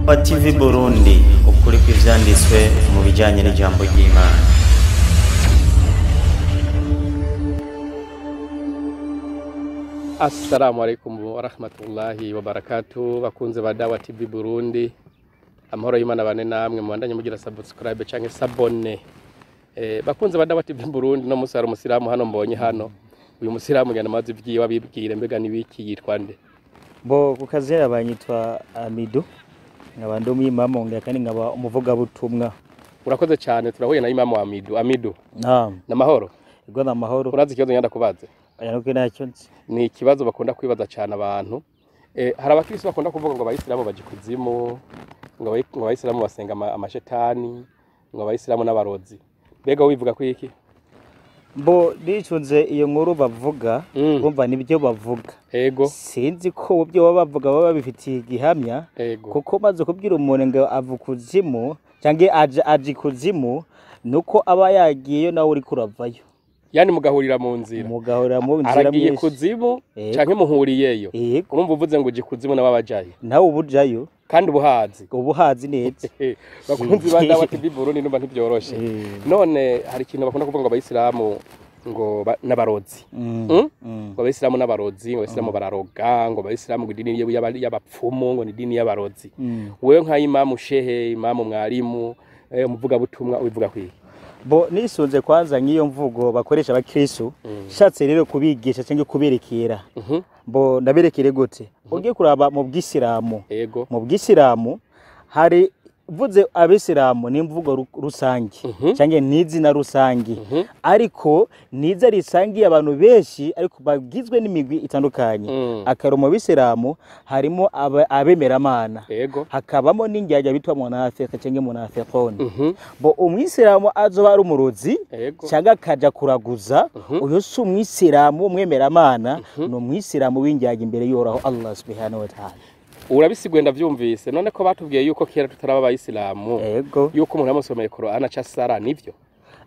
TV Burundi, ukuri kw'ivyanditswe mu bijanye n'ijambo ry'Imana. Assalamu alaikum wa rahmatullahi wa barakatuh. Bakunze ba Dawa TV Burundi, amahoro y'Imana bane namwe, mubandanye mugira subscribe canke sabone. Bakunze ba Dawa TV Burundi, no musi hari umusilamu hano mbonye hano. Uyu musilamu ngana amazi vyiwe abibwire, mbega nibiki, yitwa nde? Bo kukazera banyitwa Amidu, nkaba ndi umwimamu ngera kandi nkaba umuvugabutumwa. Urakoze cyane, turahuye na Imamu Amidu. Amidu, Naam. namahoro? Ego, namahoro. Urazi ikibazo ngenda kubaze? Aya nuko ntacyo nzi. Ni ikibazo bakunda kwibaza cyane abantu. Hari abakristo bakunda kuvuga ngo abayisilamu baje kuzimu, ngo abayisilamu basenga amashetani, ngo abayisilamu n'abarozi. Mbega wivuga ko iki? Bo nicunze iyo nkuru bavuga, bumva nibyo bavuga. Sinzi ko ibyo baba bavuga baba babifitiye igihamya, kuko maze kubwira umuntu ngo ava kuzimu cyangwa aje kuzimu, nuko aba yagiyeyo nawe uri kuravayo. Yani mugahurira mu nzira. Mugahurira mu nzira. Aragiye mwese. Kuzimu Ego. canke muhuriyeyo? Yego. Urumva uvuze ngo uje kuzimu nawe abajayo. Nawe ubujayo. Kandi ubuhazi. Ubuhazi neza. Bakunzi ba Dawa TV Burundi, numva ntibyoroshe. None hari ikintu bakunda kuvuga ngo abayisilamu ngo n'abarozi. Ngo abayisilamu n'abarozi, ngo abayisilamu bararoga, ngo abayisilamu ngo idini y'abapfumu, ngo ni idini y'abarozi. Wewe nka imamu shehe, imamu mwarimu, umuvugabutumwa, ubivuga kwiki? Bo nisunze kwanza nk'iyo mvugo bakoresha abakristo, shatse rero kubigisha cyangwa kuberekera. Bo ndaberekere gute? Ugiye kuraba mu bwisilamu. Mu bwisilamu hari vuze abisilamu ni imvugo rusange cyangwa n'izina rusange, ariko niza risangiye abantu benshi ariko bagizwe n'imigwi itandukanye. Akaro mu bisilamu harimo abemeramana, hakabamo n'indyarya bitwa munafiki cyangwa munafiqun. Bo umwisilamu azoba ari umurozi cyangwa akaja kuraguza, uyo si umwisilamu umwemeramana, ni umwisilamu w'indyarya imbere y'Uhoraho Allah subhanahu wa ta'ala. Urabisiguye, ndavyumvise. None ko batubwiye yuko kera tutaraba abayisilamu, yuko umuntu yamusomeye Qur'an aca sara, nivyo?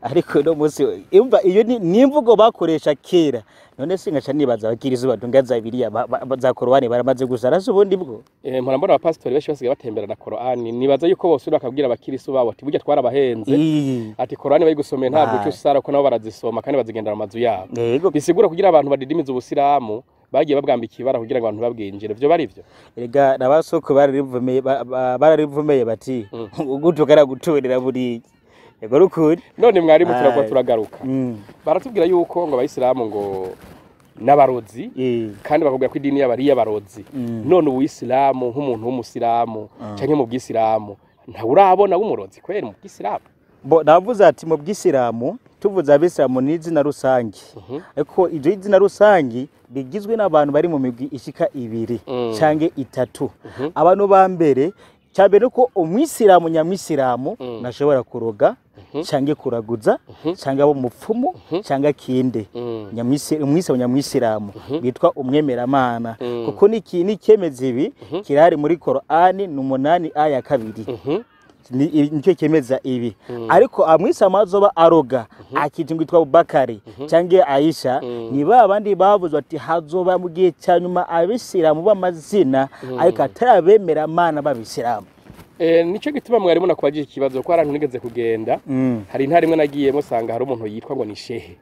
Ariko no munsi imva iyo ni imvugo bakoresha kera. None singaca nibaza abakirisu batunga za Bibiliya za Korowani baramaze gusara se ubundi bwo? Mpora mbona abapasitori benshi basigaye batembera na Qur'an. Nibaza yuko bose bakabwira abakirisu babo ati burya twarabahenze, ati Qur'an bayigusomeye ntabwo uca usara, ko nabo barazisoma kandi bazigendera mu mazu yabo. Bisigura kugira abantu badidimiza ubusilamu bagiye babwambika ibara kugira ngo abantu babwinjire. Vyo bari vyo? Erega nabasoko bararivumeye, bararivumeye bati ugutuka araguturira buriya. Yego rukuri. None mwarimu, turagwa turagaruka. Baratubwira yuko ngo abayisilamu ngo n'abarozi, kandi bakubwira ko idini yabo ari iy'abarozi. None uwisilamu nk'umuntu w'umusilamu canke mu bwisilamu, ntawe urabona w'umurozi kweri mu bwisilamu? Bo navuze ati mu bwisilamu tuvuze abisilamu ni izina rusange, ariko iryo izina rusange rigizwe n'abantu bari mu migwi ishika ibiri canke itatu. Abantu ba mbere, cyambere nuko umwisilamu nyamwisilamu ntashobora kuroga canke kuraguza canke abo mupfumu canke kinde. Umwisilamu nyamwisilamu bitwa umwemeramana, kuko niki nikemeza ibi kirahari muri Korani, ni 8 aya 2. Nicyo cyemeza ibi. Ariko amwisilamu azoba aroga akitwa ngo yitwa Abubakari canke Aisha, ni ba bandi bavuze ati hazoba mu gihe cya nyuma abisilamu b'amazina ariko atari abemeramana b'abisilamu. Nico gituma mwarimu nakubajije ikibazo, ko arantu nigeze kugenda, hari intara imwe nagiyemo sanga hari umuntu yitwa ngo ni shehe.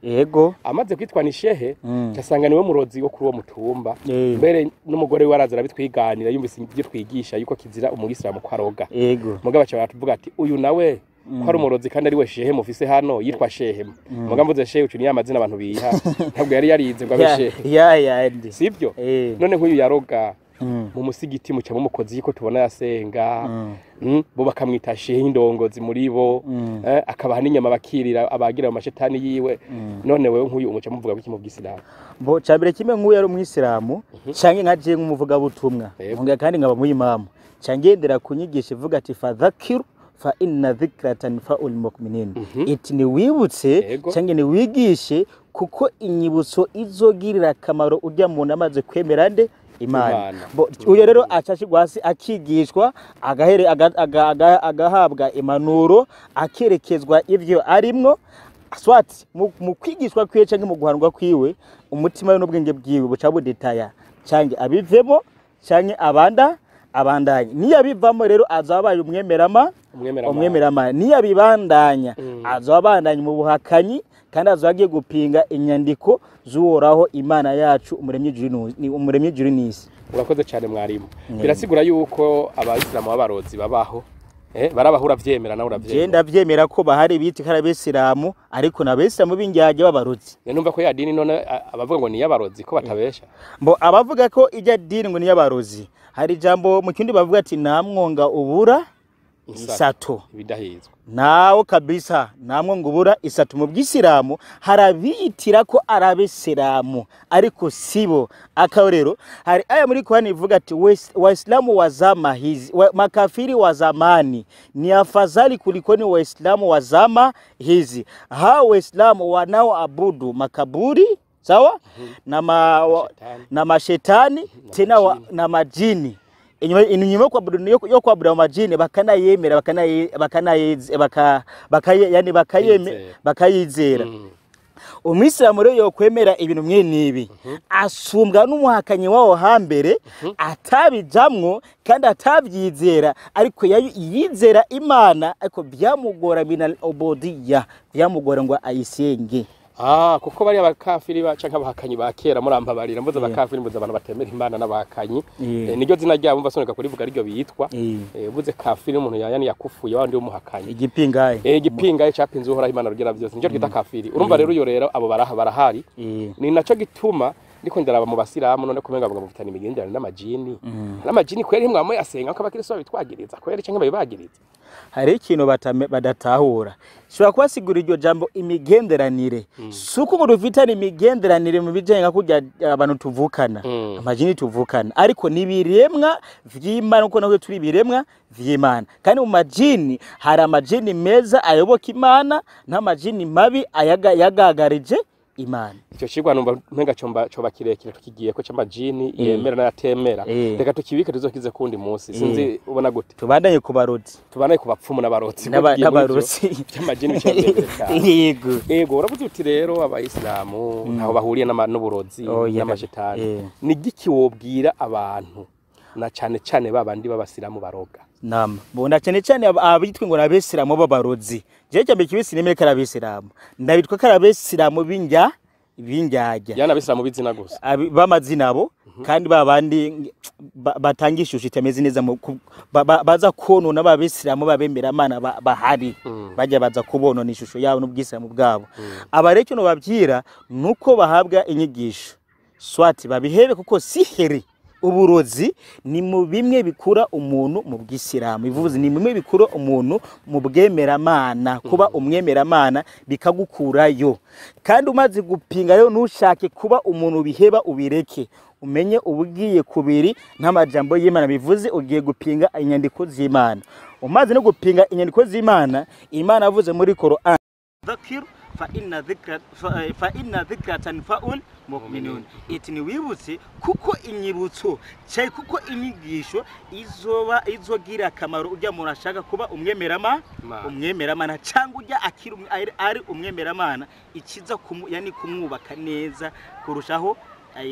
Amaze kwitwa ni shehe, casanga niwe murozi wo kuri uwo mutumba. Mbere n'umugore we araza arabitwiganira, yumvise ibyo twigisha yuko kizira umuyisilamu ko aroga. Mugabo baca baratuvuga ati uyu nawe ko ari umurozi kandi ari we shehe mufise hano yitwa shehe. Mugabo mvuze shehe ucu niyo amazina abantu biha, ntabwo yari yarize ngo abe shehe. Ya yandi. Sibyo? None nk'uyu yaroga mu musigiti muca mumukozi yuko tubona yasenga, bo bakamwita shehe indongozi muri bo, akabaha n'inyama bakirira abagira mu mashetani yiwe. None wewe nk'uyu umuca muvuga ko iki mu bwisilamu? Bo cambere kimwe nk'uyu ari umwisilamu canke nka je nk'umuvugabutumwa, nkongera kandi nkaba muyimamu, cangendera kunyigisha ivuga ati fadhakiru fa inna dhikra tanfa'ul mu'minin, iti ni wibutse canke ni wigishe, kuko inyibutso izogirira akamaro urya muntu amaze kwemera nde? Imana. Imana. Bo uyo rero acashirwa hasi akigishwa, agahere agahabwa impanuro, akerekezwa ivyo arimwo. Swat mu kwigishwa kwiwe canke mu guhanurwa kwiwe, umutima we n'ubwenge bwiwe buca budetaya, canke abivemo canke abanda Abandanya niyabivamo rero azabaye umwemerama umwemerama, niyabibandanya azabandanya mu buhakanyi, kandi azagiye gupinga inyandiko z'uhoraho Imana yacu umuremyi ijuru n'isi. Urakoze cyane mwarimu. Birasigura yuko abayisilamu b'abarozi babaho, barabahura vyemera nawe uravyemera. Je ndavyemera ko bahari biti kara abisilamu, ariko nabisilamu b'ingyage b'abarozi. Numva ko ya dini none abavuga ngo ni y'abarozi ko batabesha. Mbo abavuga ko ijya dini ngo ni y'abarozi, hari jambo mu kindi bavuga ati namwonga ubura isato ibidahizwe. Nawo kabisa namwonga ubura isato. Mu bwisilamu harabitira ko arabisilamu ariko sibo. Akarorero hari aya muri Qur'an ivuga ati waislamu wa zama hizi makafiri wa zamani ni afadhali kuliko ni waislamu wa zama hizi. Hao waislamu wanaoabudu makaburi, sawa, na mashetani tena na majini. Inyuma yo kuabudu majini bakanayemera yani bakayizera. Umwisilamu rero yokwemera ibintu mwe nibi asumbwa n'umuhakanyi wawo hambere atabijamwo kandi atabyizera, ariko yizera Imana, ariko byamugora minal ubudiyya, byamugora ngo ayisenge. Kuko bari abakafiri baca nk'abahakanyi ba kera, murambabarira mbuze abakafiri mbuze abantu batemera Imana n'abahakanyi. Niryo zina ryabo mva soneka kurivuga ariryo bitwa. Ubuze kafiri umuntu yani yakufuye wandi w'umuhakanyi. Igipingaye. Igipingaye capinze uhoraho Imana rugira byose. Nicyo twita kafiri. Urumva rero uyo rero abo barahari. Ni naco gituma ndiko ndaraba mu basilamu none kumenga ngo mufitanye imigenderanire n'amajini. N'amajini kweri ntimwamwe asenga ko abakristo babitwagiriza kweri canke babibagiriza. Hari ikintu badatahura. Shobora kubasigura iryo jambo imigenderanire. Suko ngo dufitane imigenderanire mu bijanye nka kurya abantu tuvukana, amajini tuvukana, ariko ni ibiremwa vy'Imana uko natwe turi ibiremwa vy'Imana. Kandi mu majini hari amajini meza ayoboka Imana n'amajini mabi yagagarije Imana. Icyo cigwa numva mpenga coba kirekire tukigiye ko c'amajini yemera n'ayatemera. Reka tukibike tuzokize kundi munsi. Sinzi ubona gute. Tubandanye ku barozi. Tubandanye ku bapfumu n'abarozi. N'abarozi. By'amajini cyane cyane. Yego. Yego, uravuze uti rero abayisilamu ntaho bahuriye n'uburozi n'amashetani. Ni giki wobwira abantu na cyane cyane babandi b'abasilamu baroga? Nama. Bona cyane cyane abitwe ngo nabesilamu b'abarozi. Je cyambe kibisi nemere karabesilamu. Ndabitwa karabesilamu binjyajya. Yana abesilamu bizina gusa. Bamazina abo kandi babandi batanga ishusho itameze neza baza konona babesilamu babemera Imana bahari. Bajya baza kubonona ishusho yabo n'ubwisilamu bwabo. Abareke no babyira nuko bahabwa inyigisho. Swati babihebe kuko sihiri uburozi ni mu bimwe bikura umuntu mu bwisilamu. Bivuze ni bimwe bikura umuntu mu bwemeramana, kuba umwemeramana bikagukurayo. Kandi umaze gupinga rero ntushake kuba umuntu biheba ubireke. Umenye ubugiye kubiri n'amajambo y'Imana, bivuze ugiye gupinga inyandiko z'Imana. Umaze no gupinga inyandiko z'Imana, Imana avuze muri Qur'an, dhakir fa inna dhikra tanfa'ul mu'minun. Iti ni wibutse kuko inyibutso cyayi kuko inyigisho izoba izogira akamaro ujya umuntu ashaka kuba umwemerama umwemeramana cyangwa ujya akiri ari umwemeramana, ikiza yani kumwubaka neza kurushaho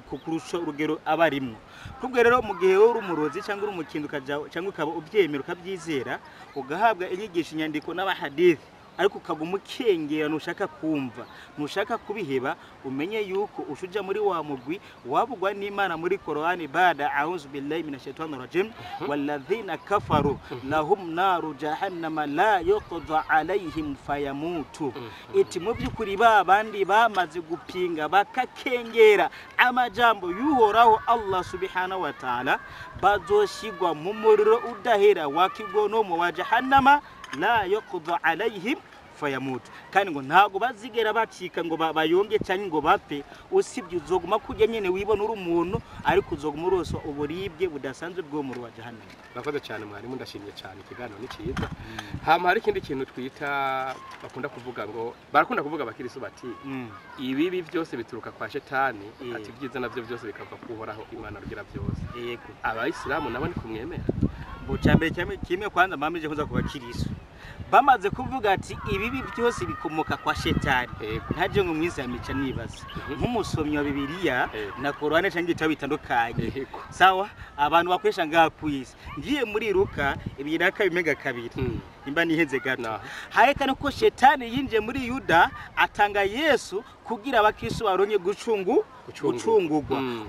kurusha urugero abarimwo. Kubwo rero mu gihe uri umurozi cyangwa uri umukindu ukaja cyangwa ukaba ubyemera ukabyizera ugahabwa inyigisho inyandiko n'abahadithi, ariko ukaguma ukengera ntushaka kumva ntushaka kubiheba, umenye yuko ushuja muri wa mugwi wabugwa n'Imana muri Qur'ani, bada a'udhu billahi minash shaitani rajim walladhina kafaru lahum naru jahannama la yuqda alayhim fayamutu. Iti mu byukuri babandi bamaze gupinga bakakengera amajambo y'Uhoraho Allah subhanahu wa ta'ala, bazoshigwa mu muriro udahera wakigonomo wa jahannama la yuqda alayhim fayamutu. Kandi ngo ntago bazigera bacika ngo bayonge cyangwa ngo bapfe, usibye uzoguma kujya nyene wibona uri umuntu, ariko uzoguma uroswa uburibwe budasanzwe bwo mu wa jahannama. Murakoze cyane mwarimu, ndashimye cyane, ikiganiro ni cyiza. Hama hari ikindi kintu twita bakunda kuvuga ngo barakunda kuvuga abakirisu bati ibibi byose bituruka kwa shetani, ati byiza navyo byose bikava kuhoraho Imana rugira byose. Yego. Abayisilamu nabo ni kumwemera. Bo cyambere kimwe kwanza mamije kuza kubakirisu. Bamaze kuvuga ati ibibi byose bikomoka kwa shetani, ntaje ngo mwizamica nibaza nk'umusomyi wa Bibiliya na Korane cyangwa ibitabo bitandukanye. Sawa, abantu bakoresha ngaha kwisi ngiye muri Luka 2:2 nimba nihenze gato, harekana ko shetani yinjiye muri Yuda atanga Yesu kugira abakristo baronke gucungurwa.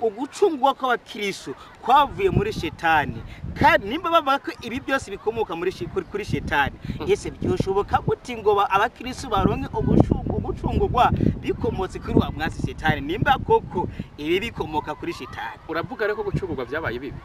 Ugucungurwa kw'abakristo kwavuye muri shetani, kandi nimba bavuga ko ibi byose bikomoka muri kuri shetani, ese byoshoboka gute ngo abakristo baronke ugucungurwa bikomotse kuri wa mwasi shetani, nimba koko ibi bikomoka kuri shetani? Uravuga rero ko gucungurwa byabaye bibi.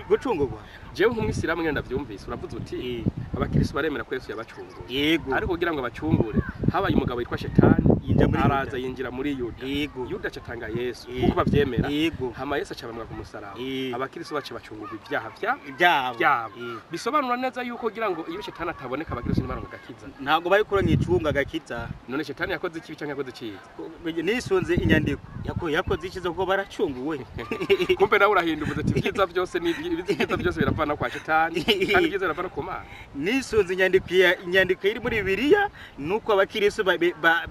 Gucungurwa jewe nk'umwisilamu ngenda ndavyumvise, uravuze uti abakristo baremera ko Yesu yabacunguye, ariko kugira ngo abacungure habaye umugabo witwa shetani araza yinjira muri Yuda. Yuda acatanga Yesu kuko bavyemera, hama Yesu acabamwa ku musaraba, abakristo bace bacungurwa ibyaha byabo. Bisobanura neza yuko kugira ngo iyo shetani ataboneka abakristo ntibaronke agakiza. Ntabwo bari kuronka icunga agakiza. None shetani yakoze ikibi canke yakoze iciza? Nisunze inyandiko yakoze ikiza kuko baracunguwe. Kumbe nawe urahinduza ati ibyiza byose ni ibyiza byose biravana kwa shetani kandi ibyiza biravana ku Mana. Nisunze inyandiko iri muri Bibiliya nuko abakristo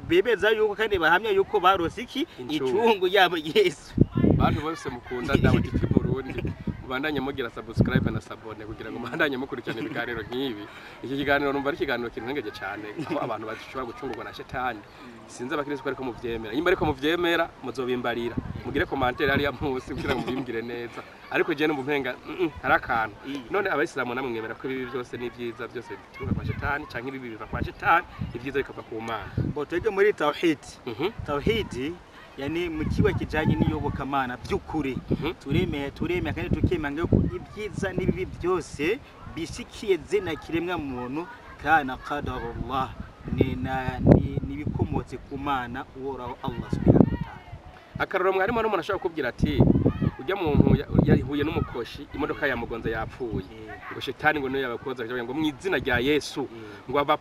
bebeza yuko kandi bahamya yuko barose iki icungu yabo Yesu. Bantu bose mukunda Dawa TV Burundi, mubandanye mugira subscribe na sabone kugira ngo mubandanye mukurikirana ibiganiro nk'ibi. Iki kiganiro numva ari ikiganiro kintengeje cyane aho abantu bashobora gucungurwa na shetani. Sinzi abakristo ariko muvyemera, nimba ariko muvyemera muzobimbarira, mugire commentaire hariya munsi kugira ngo mubimbwire neza. Ariko je numva mpenga hari akantu. None abayisilamu namwe mwemera ko ibibi byose n'ivyiza byose bituruka kwa shetani, canke ibibi biva kwa shetani, ivyiza bikava ku Mana? Bo twebwe muri tawhid, tawhid yani mu kiba kijanye n'iyobokamana by'ukuri, turemeye kandi tukemanga ko ibyiza n'ibibi byose bishikiye zina kiremwa muntu kana qadarullah, ni bikomotse ku Mana uhoraho Allah subhanahu wa ta'ala. Akaroro mwarimu n'umuntu ashobora kukubwira ati ujya muntu yahuye n'umukoshi imodoka yamugonze yapfuye, ngo shetani ngo niyo yabakoza ngo mu izina rya Yesu ngo aba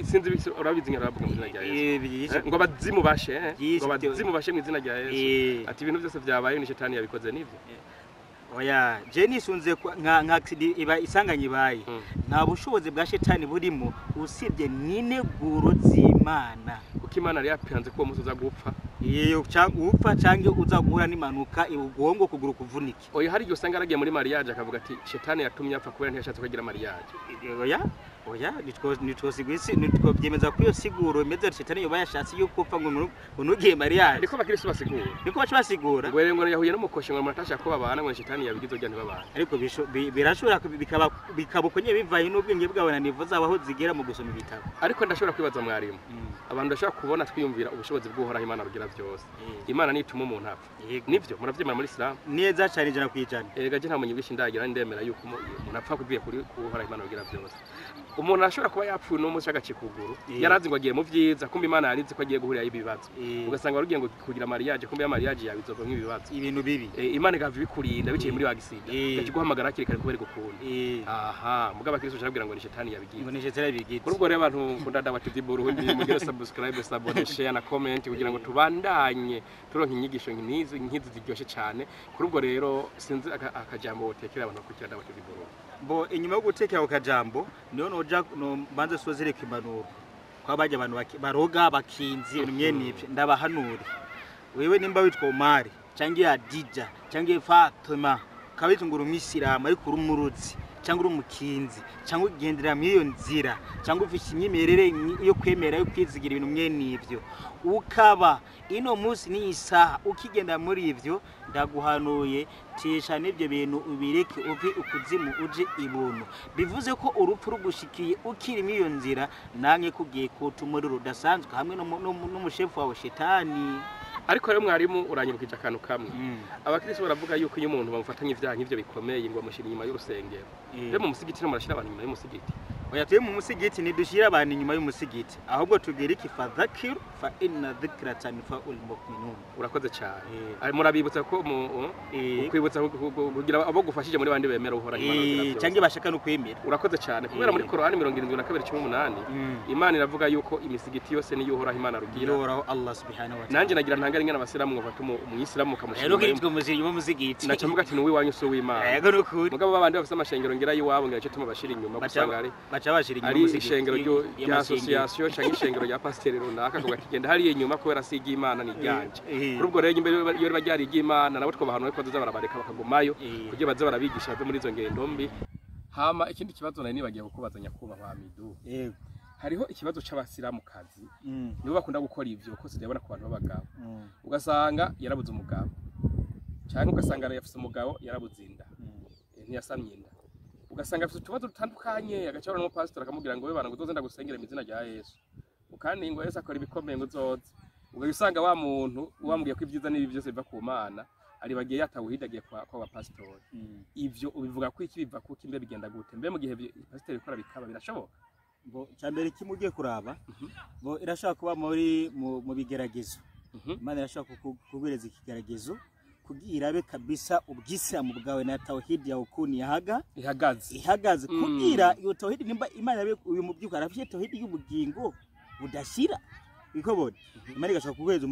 sinzi urabizi ngaravuga mu izina rya Yesu, ngo abazimu bashe, ngo abazimu bashe mu izina rya Yesu, ati ibintu byose byabaye ni shetani yabikoze nivyo. Oya, je nisunze nka accident iba isanganye ibaye, nta bushobozi bwa shetani burimo usibye n'ineguro z'Imana. Kuko Imana yari yapanze ko uwo munsi uza gupfa, iyo cyangwa upfa cyangwa uza guhura n'impanuka ugongo kuguru kuvunike. Oya, hari igihe usanga aragiye muri mariage akavuga ati shetani yatumye apfa kubera ntiyashatse kugira mariage. Oya, oya, nitwosigwisi nitwobyemeza ko iyo siguro imeze shetani yoba yashatse yuko upfa ngo unugiye mariage. Niko abakristo basigura, niko baca basigura ngo rero ngo yahuye n'umukoshi ngo muratashaka ko babana ngo shetani yabigize ujya ntibabana. Ariko birashobora bikaba uko nyine bivaye n'ubwenge bwawe na nivo zabo aho zigera mu gusoma ibitabo. Ariko ndashobora kwibaza mwarimu, abantu ndashobora kubona twiyumvira ubushobozi bw'uhoraho Imana rugira byose. Imana nituma umuntu apfa, nivyo muravyemera muri Islam neza cyane 100%. Erega je nta munyi bwinshi ndagira ndemera yuko umuntu apfa kuvuye kuri uhoraho Imana rugira byose. Umuntu ashobora kuba yapfuye no munsi agacikuguru yarazi ngo agiye mu vyiza, kumbe Imana yarizi ko agiye guhurira ibibazo, ugasanga warugiye ngo kugira mariage, kumbe ya mariage yabizova nk'ibibazo ibintu bibi. Imana ikava ibikurinda biciye muri wagisida ikiguhamagara hakiri kare kubera gukunda. Aha mugabo abakristo cyabwira ngo ni shetani yabigize, ngo ni shetani yabigize. Kuri ubwo rero abantu mukunda Dawa TV Burundi mugire subscribe, sabone, share na comment kugira ngo tubandanye turonke inyigisho nk'izi ziryoshe cyane. Kuri ubwo rero sinzi akajambo wotekera abantu bakurikira Dawa TV Burundi. Bo inyuma yo gutekera ako kajambo niyo noja no mbanze sozere kwimpanuro kwa bajya abantu baroga bakinzi mwene ivyo ndabahanura. Wewe nimba witwa Omar cyangwa Adija cyangwa Fatuma kabitwa ngo umwisilamu ariko uri umuruzi cyangwa uri umukinzi cyangwa ugendera muri iyo nzira cyangwa ufite imyemerere yo kwemera yo kwizigira ibintu mwene ivyo, ukaba ino munsi ni isaha ukigenda muri ivyo, ndaguhanuye tesha n'ibyo bintu ubireke uve ukuzimu uje ibuntu. Bivuze ko urupfu rugushikiye ukiri muri iyo nzira, nange kugiye kota umuriro udasanzwe hamwe n'umushefu wawe shetani. Ariko rero mwarimu uranyibukije akantu kamwe. Abakristo baravuga yuko iyo umuntu bamufatanye ibyaha nk'ivyo bikomeye ngo bamushyira inyuma y'urusengero. Rero mu musigiti no murashyira abantu inyuma y'umusigiti. Oya, tuye mu musigiti ntidushira abantu inyuma y'umusigiti, ahubwo tugira iki fadhakir fa inna dhikra tanfa'ul mu'minun. Urakoze cyane. Murabibutsa ko ukwibutsa kugira abo gufashije muri bandi bemera uhoraho Imana cyangwa bashaka no kwemera. Urakoze cyane kubera muri Korani 72:18 Imana iravuga yuko imisigiti yose niyo uhoraho Imana rugira. Uhoraho Allah subhanahu wa ta'ala. Nanje nagira ntangare ingana abasilamu ngo batumu umwisilamu kamushira. Rero kiritwe musigiti mu musigiti. Naca mvuga ati nuwi wanyu so w'Imana. Yego nukuri. Mugabo babandi bafise amashengero ngira yiwabo ngira cyo tuma bashira inyuma gusanga ari Baca bashira inyuma Ari y'umusigiti, ishengero rya y'amasengero. association canke ishengero rya pasiteri runaka, akavuga ati genda hariya inyuma kubera si iry'Imana, ni iryanje. Kuri ubwo rero, imbere iyo riba ryari iry'Imana, nabo twobahanura ko bazoza barabareka bakagumayo kugira baze barabigisha bave muri izo ngendo mbi. Hama ikindi kibazo nari nibagiye kukubaza, nyakubahwa Amidu. Yego. Hariho ikibazo c'abasilamukazi, nibo bakunda gukora ivyo, ko sindabona ku bantu b'abagabo. Ugasanga yarabuze umugabo, cyangwa ugasanga yafise umugabo yarabuze inda, ntiyasamye inda, ugasanga afite utubazo dutandukanye, agaca abona n'umupasitori akamubwira ngo we bana, ngo uzoze ndagusengere mu izina rya Yesu, kandi ngo Yesu akora ibikomeye, ngo uzoze. Ugaca usanga wa muntu wamubwiye ko ibyiza n'ibi byose biva ku Mana aribagiye yatawuhidi, agiye kwa bapasitori. Ivyo ubivuga ko iki? Biva kuki? Mbe bigenda gute? Mbe mu gihe pasiteri bikora bikaba birashoboka? Bo cyambere kimwe ugiye kuraba, bo irashobora kuba muri mu bigeragezo. Imana irashobora kuguhereza ikigeragezo kugira irabe kabisa ubwisilamu bwawe na tawhidi yawe ukuntu yahaga ihagaze. Ihagaze. Kugira iyo tawhidi, nimba Imana yabe uyu mubyuka arafite tawhidi y'ubugingo budashira, ikobona Imana igashobora kuguhereza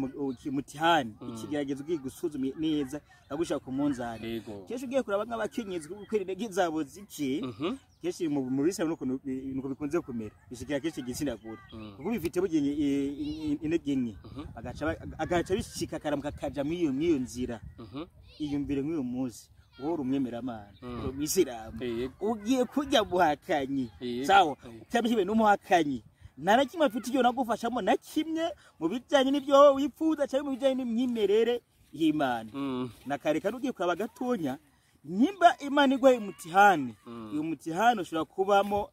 umutihani, ikigeragezo, ugiye gusuzuma neza, agushaka ku munzani. Kenshi ugiye kuraba nk'abakenyezi, kuko intege zabo zike, kenshi mu bisilamu nuko bikunze kumera, bishikira kenshi igitsina gore, kuko bifite buginye intege nke, agaca bishika akaramuka kaja mw'iyo nzira. Iyumvire nk'uyu munsi wowe uri umwemeramana, uri umwisilamu, ugiye kurya muhakanyi. Sawa. Cyangwa n'umuhakanyi nta na kimwe afite iyo nagufashamo na kimwe mu bijyanye n'ibyo wowe wifuza cyangwa mu bijyanye n'imyimerere y'Imana. Na kare kandi ugiye kuraba gatonya, nimba Imana iguhaye umutihani, uyu mutihani ushobora kubamo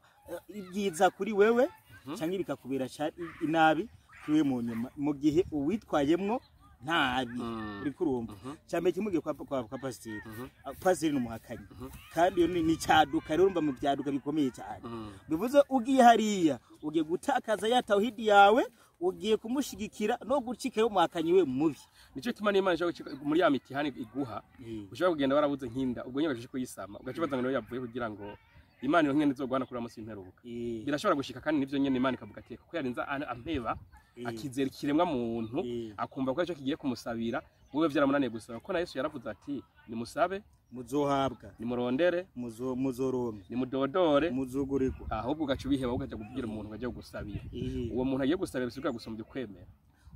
ibyiza kuri wewe cyangwa bikakubera inabi kuri we mu nyuma, mu gihe uwitwayemwo nabi. Uri kurumva, cyambere kimugiye kwa pasiteri. Pasiteri ni umuhakanyi, kandi iyo ni cyaduka rero, urumva mu byaduka bikomeye cyane. Bivuze ugiye hariya ugiye gutakaza ya tawhidi yawe, ugiye kumushigikira no gucika umuhakanyi we mubi. Nico gituma n'Imana ishobora muri ya mitihani iguha, ushobora kugenda warabuze nk'inda, ubwo nyine ugaca kuyisama, ugaca ubaza ngo niyo yavuye, kugira ngo Imana iyo nyene izoguhana kuri munsi y'imperuka. Birashobora gushika, kandi nivyo nyene Imana ikavuga ati kuko yarinza ampeba, akizera ikiremwa muntu, akumva ko aricyo kigiye kumusabira, wowe vyaramunaniye gusaba. Kuko na Yesu yaravuze ati nimusabe, muzohabwa, nimurondere, muzoronka, nimudodore, muzugurirwa. Ahubwo ugaca ubiheba, ukaja kubwira umuntu ngo ajye kugusabira. Uwo muntu agiye gusabira bisubiza gusumbya ukwemera.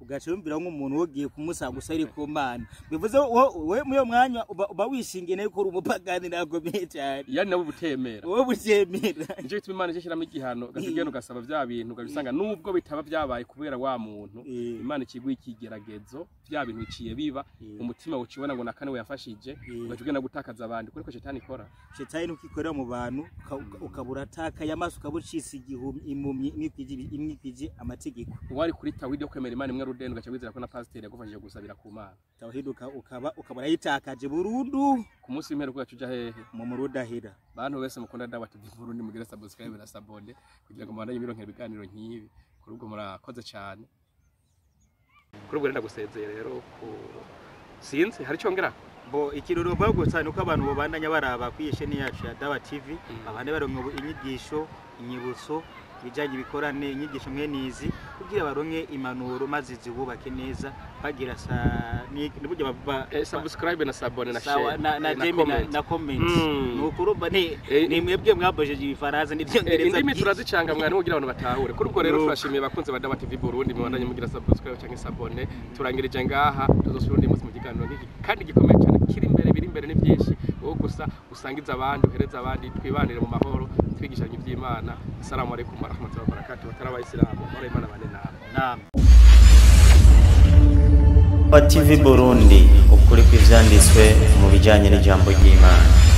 Ugaca wumvira nk'umuntu wogiye kumusaba gusa ari ku Mana, bivuze wowe muri uyo mwanya uba wishingiye nawe ko uri umupagani nakomeye cyane. Yani nabo butemera. Wowe butemera. Nico gituma Imana ishyiramo igihano, ugaca ugenda ugasaba vya bintu, ugaca usanga nubwo bitaba vyabaye kubera wa muntu, Imana ikiguha ikigeragezo, vya bintu biciye biba, umutima ucibona ngo nakane we yafashije, ugaca ugenda gutakaza abandi, kuko shetani ikora. Shetani nuko ikorera mu bantu, ukabura atakaye amaso, ukaba ucitse igihumyi, impumyi imwe ikwije amategeko. Wari kuri tawhidi yo kwemera Imana imwe rudende, ugaca wizera ko na pasiteri yagufashije gusabira ku Mana. Tawhidi ukaba urayitakaje burundu. Ku munsi w'imperuka ugaca uja hehe? Mu murudahira. Bantu bese mukunda Dawa TV Burundi, mugire subscribe na s'abonner kugira ngo mubandanye mironkera ibiganiro nk'ibi. Kuri ubwo murakoze cyane. Kuri ubwo rero ndagusezeye rero, ku sinzi hari icyo ngera. Bo ikiroro gusa nuko abantu bobandanya baraba kuri iyi chaîne yacu ya Dawa TV, abandi baronka ubu inyigisho, inyibutso, ibijanye ibikorane, inyigisho mwe nizi, kugira baronke impanuro maze zibubake neza, bagira sa ni burya Subscribe na s'abonner na sawa share na na j'aime comment. Na comment. Nuko urumva ni ni mwebwe mwabojeje ibifaransa n'ibyongereza Indimi byinshi. turazicanga mwana kugira abantu batahure. Kuri ubwo rero Nuko. turashimiye abakunzi ba Dawa TV Burundi, mubandanye mugira subscribe cyangwa s'abonner. Turangirije ngaha, tuzosubira undi munsi mu kiganiro nk'iki kandi gikomeye cyane kiri imbere, biri imbere ni byinshi. Wowe gusa usangiza abandi, uhereza abandi, twibanire mu mahoro, twigishanye iby'Imana. Assalamu alaikum warahmatullahi wabarakatuh. Batari abayisilamu, amahoro y'Imana bane namwe. Naam. TV Burundi, ukuri kw'ivyanditswe mu bijanye n'ijambo ry'Imana.